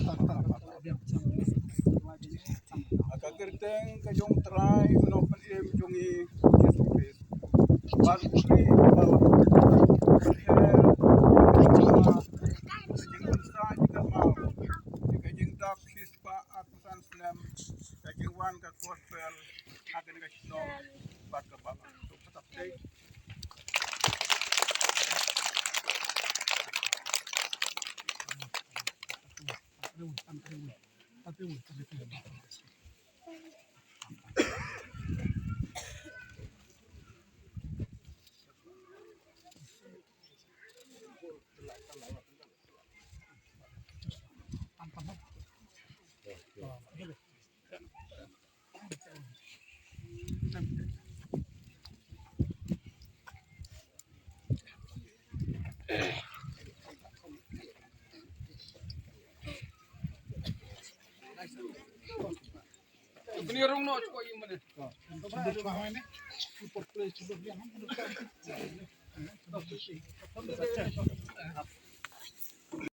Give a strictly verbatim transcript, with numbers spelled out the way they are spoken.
Ha ka kyrteng ka jong U Trai u Nongpynim jong ngi Jisu Khrist. Ban kri ba la ka jingpynsa jingkyrmen, ka jingdap shispah arphew san snem, ka jingwan ka gospel ha kane ka shnong bad ka balang.